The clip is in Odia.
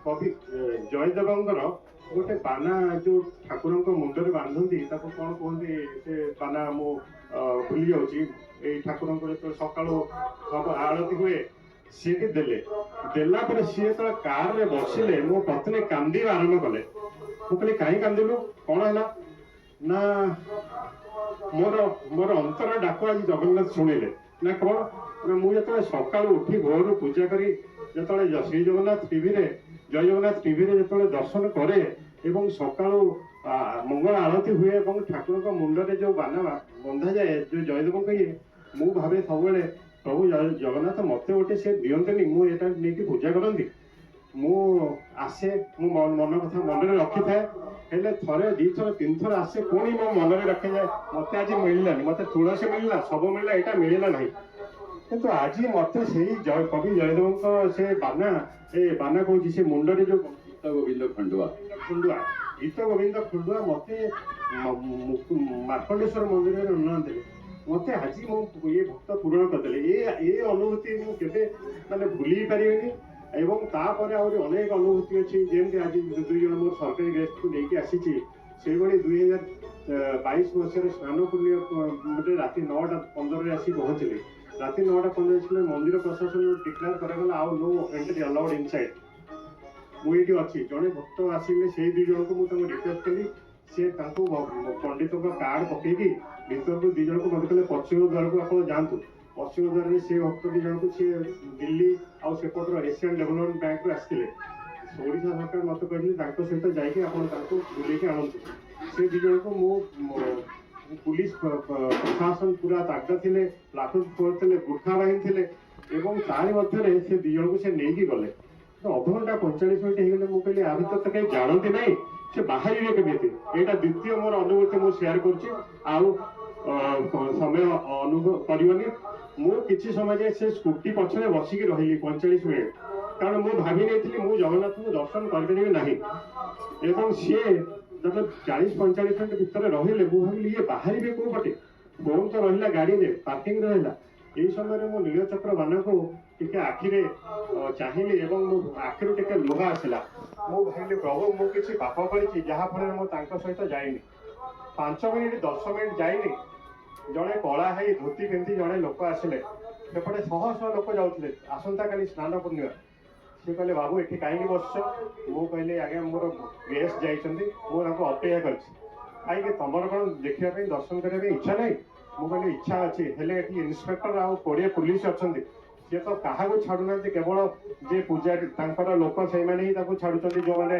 କବି ଜୟଦେବଙ୍କର ଗୋଟେ ବାନା, ଯୋଉ ଠାକୁରଙ୍କ ମୁଣ୍ଡରେ ବାନ୍ଧନ୍ତି, ତାକୁ କଣ କୁହନ୍ତି? ସେ ବାନା ମୁଁ ଭୁଲି ଯାଉଛି। ଏଇ ଠାକୁରଙ୍କର ଯେତେବେଳେ ସକାଳୁ ସବୁ ଆଳତି ହୁଏ, ସିଏ ବି ଦେଲେ। ଦେଲା ପରେ ସିଏ ଯେତେବେଳେ କାରରେ ବସିଲେ, ମୋ ପତ୍ନୀ କାନ୍ଦିବା ଆରମ୍ଭ କଲେ। ମୁଁ କହିଲି, "କାହିଁ କାନ୍ଦିଲୁ? କଣ ହେଲା?" ନା, ମୋର ମୋର ଅନ୍ତର ଡାକ ଆଜି ଜଗନ୍ନାଥ ଶୁଣିଲେ।" ନା, କଣ?" ନା, ମୁଁ ଯେତେବେଳେ ସକାଳୁ ଉଠି ଭୋରୁ ପୂଜା କରି ଯେତେବେଳେ ଶ୍ରୀ ଜଗନ୍ନାଥ ଟିଭିରେ, ଜୟ ଜଗନ୍ନାଥ ଟିଭିରେ ଯେତେବେଳେ ଦର୍ଶନ କରେ ଏବଂ ସକାଳୁ ମଙ୍ଗଳ ଆଳତି ହୁଏ ଏବଂ ଠାକୁରଙ୍କ ମୁଣ୍ଡରେ ଯୋଉ ବାନା ବନ୍ଧାଯାଏ, ଯୋଉ ଜୟଦେବଙ୍କ ଇଏ, ମୁଁ ଭାବେ ସବୁବେଳେ, ପ୍ରଭୁ ଜଗନ୍ନାଥ ମତେ ଗୋଟେ ସେ ଦିଅନ୍ତେନି, ମୁଁ ଏଇଟା ନେଇକି ପୂଜା କରନ୍ତି। ମୁଁ ଆସେ, ମୁଁ ମନ କଥା ମନରେ ରଖିଥାଏ। ହେଲେ ଥରେ, ଦିଥର, ତିନିଥର ଆସେ, ପୁଣି ମୋ ମନରେ ରଖିଯାଏ, ମତେ ଆଜି ମିଳିଲାନି। ମତେ ତୁଳସୀ ମିଳିଲା, ସବୁ ମିଳିଲା, ଏଇଟା ମିଳିଲା ନାହିଁ। କିନ୍ତୁ ଆଜି ମତେ ସେଇ ଜୟ କବି ଜୟଦେବଙ୍କ ସେ ବାନା, ଏ ବାନା କହୁଛି, ସେ ମୁଣ୍ଡରେ ଯୋଉ ଗୀତ ଗୋବିନ୍ଦ ଖଣ୍ଡୁଆ। ଖଣ୍ଡୁଆ, ଗୀତ ଗୋବିନ୍ଦ ଖଣ୍ଡୁଆ ମତେ ମାର୍କଣ୍ଡେଶ୍ୱର ମନ୍ଦିରରେ ନନା ଦେଲେ। ମତେ ଆଜି ମୋ ଇଏ ଭକ୍ତ ପୂରଣ କରିଦେଲେ। ଏ ଏ ଅନୁଭୂତି ମୁଁ କେବେ ମାନେ ଭୁଲି ପାରିବିନି। ଏବଂ ତାପରେ ଆହୁରି ଅନେକ ଅନୁଭୂତି ଅଛି। ଯେମିତି ଆଜି ଦୁଇ ଜଣ ମୋର ସରକାରୀ ଗେଷ୍ଟକୁ ନେଇକି ଆସିଛି, ସେଇଭଳି 2022 ମସିହାରେ ସ୍ନାନ ପୂର୍ଣ୍ଣିମାରେ ରାତି 9:15ରେ ଆସି ପହଞ୍ଚିଲି। ରାତି 9:15 ଆସିଲେ ମନ୍ଦିର ପ୍ରଶାସନ ଡିକ୍ଲେୟାର କରାଗଲା, ଆଉ ନୋ ଏଣ୍ଟ୍ରି ଆଲାଉଡ୍ ଇନସାଇଡ୍। ମୁଁ ଏଇଠି ଅଛି। ଜଣେ ଭକ୍ତ ଆସିଲେ, ସେଇ ଦୁଇ ଜଣଙ୍କୁ ମୁଁ ତାଙ୍କୁ ରିକ୍ୱେଷ୍ଟ କଲି। ସିଏ ତାଙ୍କୁ ପଣ୍ଡିତଙ୍କ କାର୍ଡ ପକେଇକି ଭିତରକୁ ଦି ଜଣଙ୍କୁ ମତେ କହିଲେ, "ପଶ୍ଚିମ ଦ୍ୱାରକୁ ଆପଣ ଯାଆନ୍ତୁ।" ପଶ୍ଚିମ ଦ୍ୱାରରେ ସେ ଭକ୍ତ ଦି ଜଣଙ୍କୁ, ସିଏ ଦିଲ୍ଲୀ ଆଉ ସେପଟର ଏସିଆନ୍ ଡେଭଲପମେଣ୍ଟ ବ୍ୟାଙ୍କରୁ ଆସିଥିଲେ। ଓଡ଼ିଶା ସରକାର ମତେ କହିଥିଲେ, ତାଙ୍କ ସହିତ ଯାଇକି ଆପଣ ତାଙ୍କୁ ବୁଲେଇକି ଆଣନ୍ତୁ। ସେ ଦି ଜଣଙ୍କୁ ମୁଁ ପୁଲିସ ପ୍ରଶାସନ ପୁରା ତାଗଦା ଥିଲେ, ପ୍ଲାଟୁନ ଫୋର୍ସ ଥିଲେ, ଗୁର୍ଖା ବାହିନୀ ଥିଲେ ଏବଂ ତାରି ମଧ୍ୟରେ ସେ ଦି ଜଣଙ୍କୁ ସେ ନେଇକି ଗଲେ। ତ ଅଧଘଣ୍ଟା 45 ମିନିଟ୍ ହେଇଗଲେ। ମୁଁ କହିଲି, ଆ ଭିତରେ ତ କେହି ଜାଣନ୍ତି ନାହିଁ, ସେ ବାହାରିବେ କେମିତି? ଏଇଟା ଦ୍ୱିତୀୟ ମୋର ଅନୁଭୂତି ମୁଁ ସେୟାର କରୁଛି। ଆଉ ସମୟ ଅନୁଭବ କରିବନି। ମୁଁ କିଛି ସମୟ ଯାଏ ସେ ସ୍କୁଟି ପଛରେ ବସିକି ରହିଲି 45 ମିନିଟ୍, କାରଣ ମୁଁ ଭାବି ନେଇଥିଲି ମୁଁ ଜଗନ୍ନାଥଙ୍କୁ ଦର୍ଶନ କରିପାରିବି ନାହିଁ। ଏବଂ ସିଏ ଯେତେବେଳେ 40-45 ମିନିଟ୍ ଭିତରେ ରହିଲେ, ମୁଁ ଭାବିଲି, ଇଏ ବାହାରିବେ କୋଉ ପଟେ? ଫୋନ୍ ତ ରହିଲା ଗାଡ଼ିରେ, ପାର୍କିଂ ରହିଲା। ଏଇ ସମୟରେ ମୁଁ ନୀଳଚକ୍ର ବାନାକୁ ଟିକେ ଆଖିରେ ଚାହିଁଲି ଏବଂ ମୋ ଆଖିରୁ ଟିକେ ଲୁହ ଆସିଲା। ମୁଁ ଭାବିଲି, ପ୍ରଭୁ, ମୁଁ କିଛି ପାପ କରିଛି, ଯାହା ଫଳରେ ମୁଁ ତାଙ୍କ ସହିତ ଯାଇନି। 5 ମିନିଟ୍, 10 ମିନିଟ୍ ଯାଇନି, ଜଣେ କଳା ହେଇ ଧୋତି ପିନ୍ଧି ଜଣେ ଲୋକ ଆସିଲେ। ସେପଟେ ଶହ ଶହ ଲୋକ ଯାଉଥିଲେ। ଆସନ୍ତାକାଲି ସ୍ନାନ ପୂର୍ଣ୍ଣିମା। ସିଏ କହିଲେ, "ବାବୁ, ଏଠି କାହିଁକି ବସିଛ?" ମୁଁ କହିଲି, "ଆଜ୍ଞା, ମୋର ଗେଷ୍ଟ ଯାଇଛନ୍ତି, ମୁଁ ତାଙ୍କୁ ଅପେକ୍ଷା କରିଛି।" "କାହିଁକି, ତମର କ'ଣ ଦେଖିବା ପାଇଁ, ଦର୍ଶନ କରିବା ପାଇଁ ଇଚ୍ଛା ନାହିଁ?" ମୁଁ କହିଲି, "ଇଚ୍ଛା ଅଛି, ହେଲେ ଏଠି ଇନ୍ସପେକ୍ଟର ଆଉ 20 ପୋଲିସ ଅଛନ୍ତି। ସିଏ ତ କାହାକୁ ଛାଡୁନାହାନ୍ତି। କେବଳ ଯେ ପୂଜାରୀ, ତାଙ୍କର ଲୋକ, ସେଇମାନେ ହିଁ ତାକୁ ଛାଡୁଛନ୍ତି, ଯୋଉମାନେ